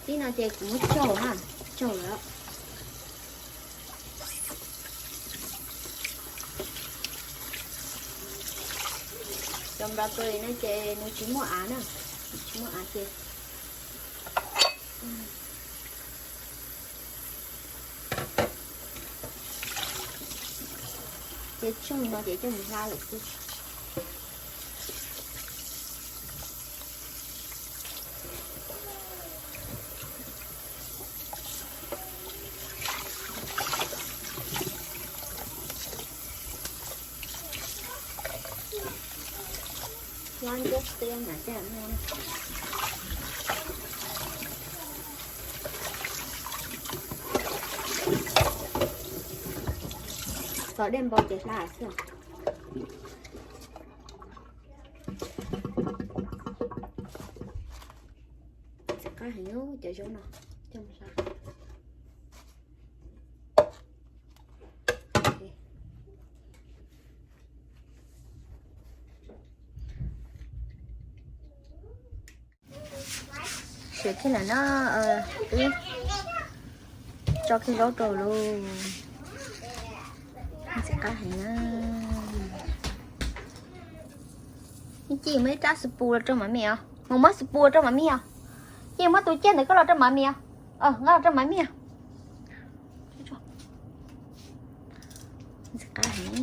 Tib no ces kuv muab tsaug na, tsaug lawm. Cov broccoli no ces nws tsis muaj av na, tsis muaj av ces ces tsaug no ces coj mus hla lawm xwb. Hlab ntsuab xiab mas coj mus. Txog dej npau ces hla xwb. Qab heev cov zaub no. Siav kiag lawm na, wb tso kiag zaub rau lauj. Ntxim qab heev na. Ci muab ib rab xu pus los rau mam mim os, mus muab xu pus los rau mam mim os. Ci muab tus ciaj ntawd koj los rau mam mim os, nqa los rau mam mim os. Ntxim qab heev.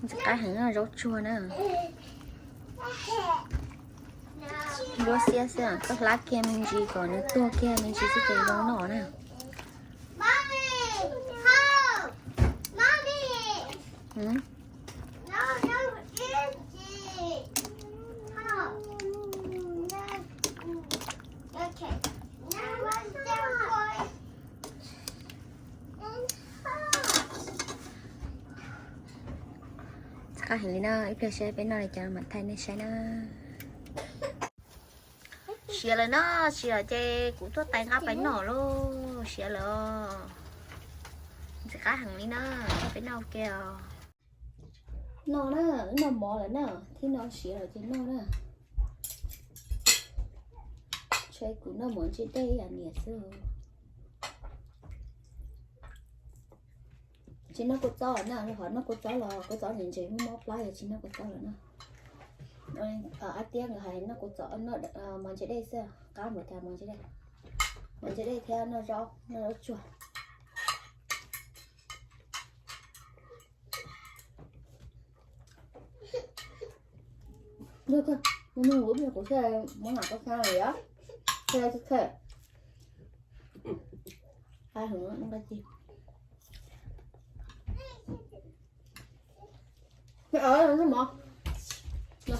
Ntxim qab heev zaub tsuag na. Ntsuab xiab xwb, koj hlab kiag me ntsis kom nws tuag kiag me ntsis xwb ces zoo noj na. Qab heev li na, ib pliag saib peb noj li cas mam thaij nej saib na. Siav lawm na, siav ces kuv tuaj tais nqa pais noj lauj, siav lawm. Ntxim qab heev li na, peb noj ua ke os. Noj na, wb noj mov lawm na, thiab no siav lawm ces noj na. Ntshe kuv noj mov ntse dej ib yam niam xwb. Tsis noj kua txob na, qhov noj kua txob los kua txob ntse ntse muaj mob plab, yog tsis noj kua txob lawm na. Ab tiab nkawd hais noj kua txob, mov ntse dej xwb, qab npaum cas mov ntse dej. Mov ntse dej thiab noj zaub, noj zaub tsuag. Kuv muab mam kua xyab lawm os, khe khe. Qab heev nqa ci. Noj mov. Noj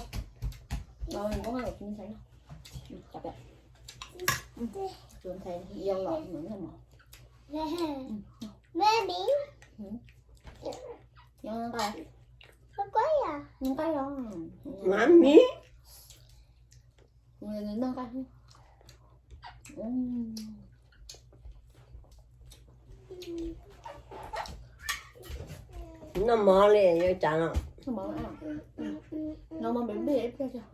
mov, noj mov, noj mov. Tsuas ntxhais yog los noj mov. Mami. Yog nqa. Nqa los. Mami. Noj nqa. Noj mov li yuav cas no. Noj mov, noj mov npem npej ib pliag xwb.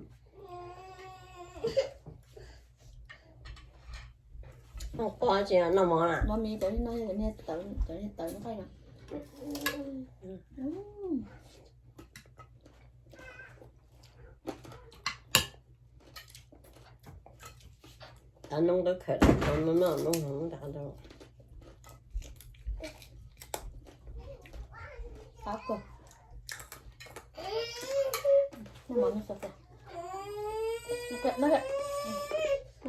Noj mov na. Mov mis cov no, cov niag tawv nqaij no. Tav noob twb khawm, noob noj noob hov nrad rau. Qab kawg. Noj mov, noj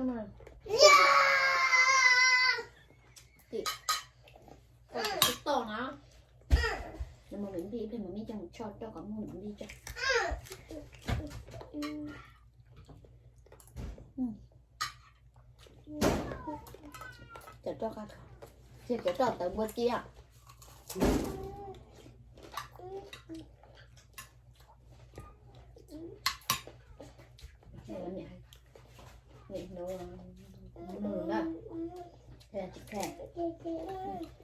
mov. Tim, koj tsis toj na. Noj mov npim npij, ib pliag mam mib coj mus tshoj rau kom muaj npim npij tso. Cov roj, cov roj tawv npua ci. Cov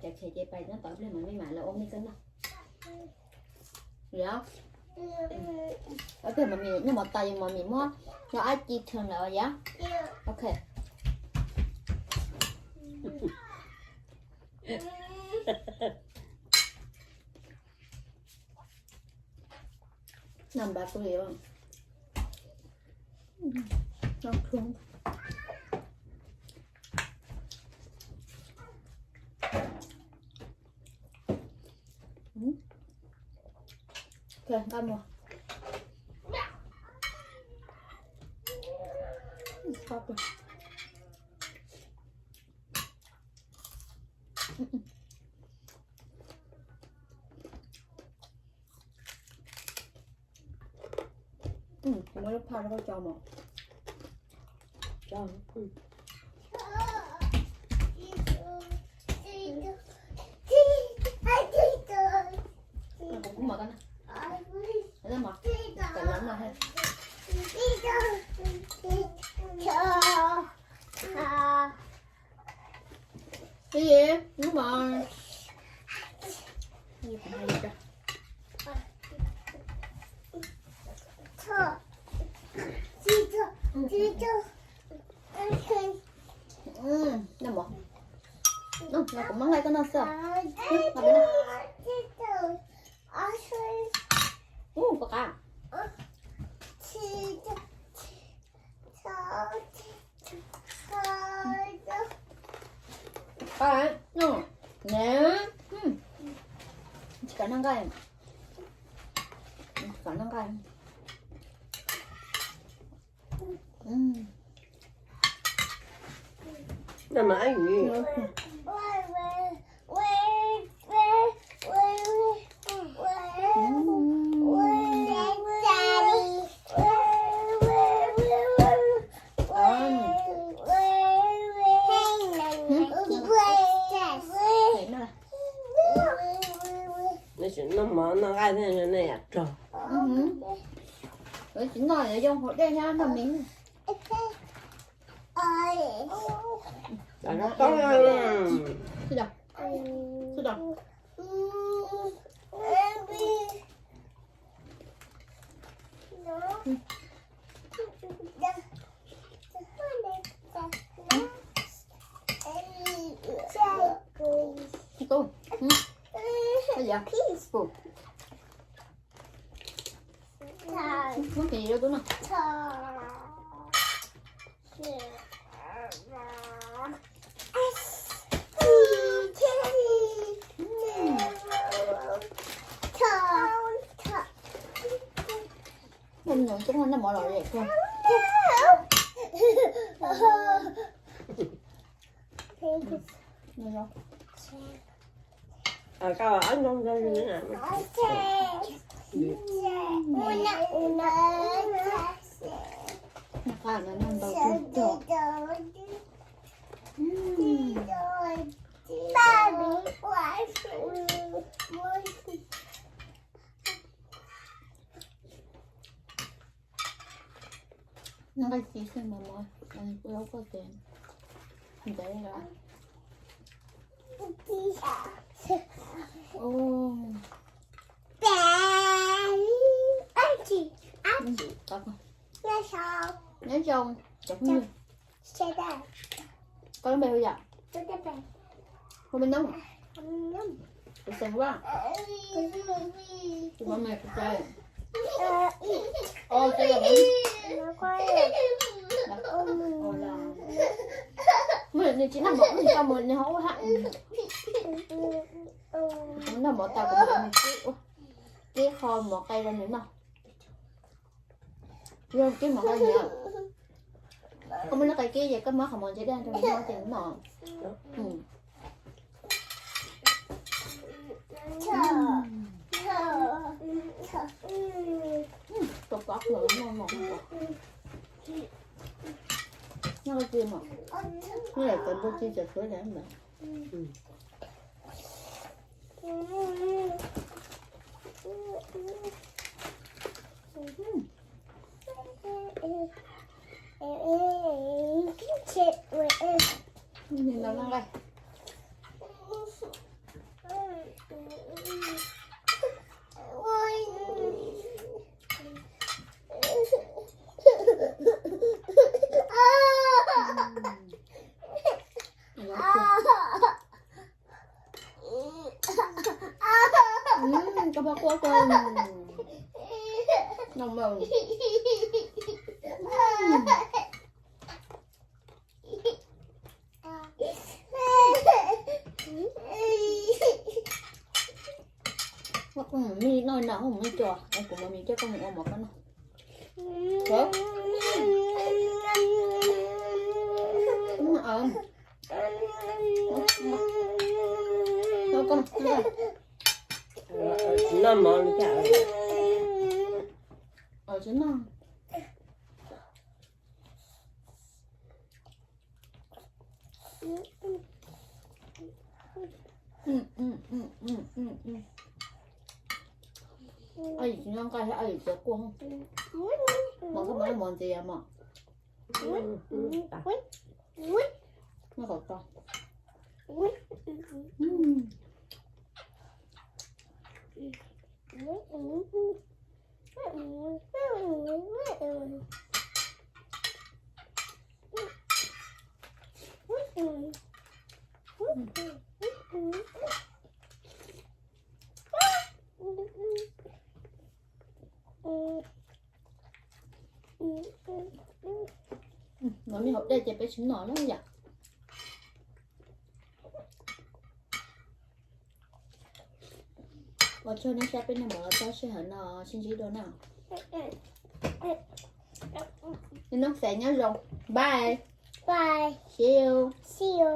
khe ces pais nyob tod ib pliag mam mib mam lawv ua mib koj noj. Yog. Ua pem mos mis, noj mov tas yuav mos mis muab noj ab ci thwm lawm yom. Ok. Noj npab kuj li. Ok, nqa mus. Muab lub phaj rau koj tso mos. Kuv kuv mos tau na. Ua mos, kom lov mos ha. Ib, hnub mos. Noj mov. Noj, kuv muab nqaij koj noj xwb. Ub, koj qab. Qab, noj, ne. Tsis kam noj nqaij. Tsis kam noj nqaij. Noj mov noj nqaij thiab nej yam rog. Tsis noj yuav yoo hauv dej thiab noj mis. Muab kis rau tub noj. Noj mov lom zem kawg. Nqaij ci xwb mas mov, kuv laub koj ces ntev lawm. Nyob zoo cov phooj ywg, koj lub npe hu yam? Hu me noob. Kuv xeem Vaj. Kuv mos me kuv cai. Nws tsis noj mov, nws tso mus nws ho ua hab. Kuv noj mov tas kuv mam mus kib, kib qho mov qe rau nws noj. Yog kib mov qe niam, koj muab lub qe kib ces koj muab qhov mov ntse dej rau nws noj ces nws noj. Tus pov khuam no mos, noj koj ci mos, noj lawm cov npua ci cov suav ntawd. Koj pab quaj koj. Noj mov. Mus noj no, mus coj, kuv mam li coj koj mus ua mov koj noj. Tsis noj mov li cas. Tsis noj. Yim tsis noj nqaij thiab, yim txiav quaj. Mov koj muab mov ntxiv mog. Noj kom tau. Mov me hauv dej ces peb tsis noj na yom. Ua tsaug nej saib peb noj mov los txog sij hawm no, sib ntsib dua na. Noj fais nyob zoo. Bye. Bye. See you. See you.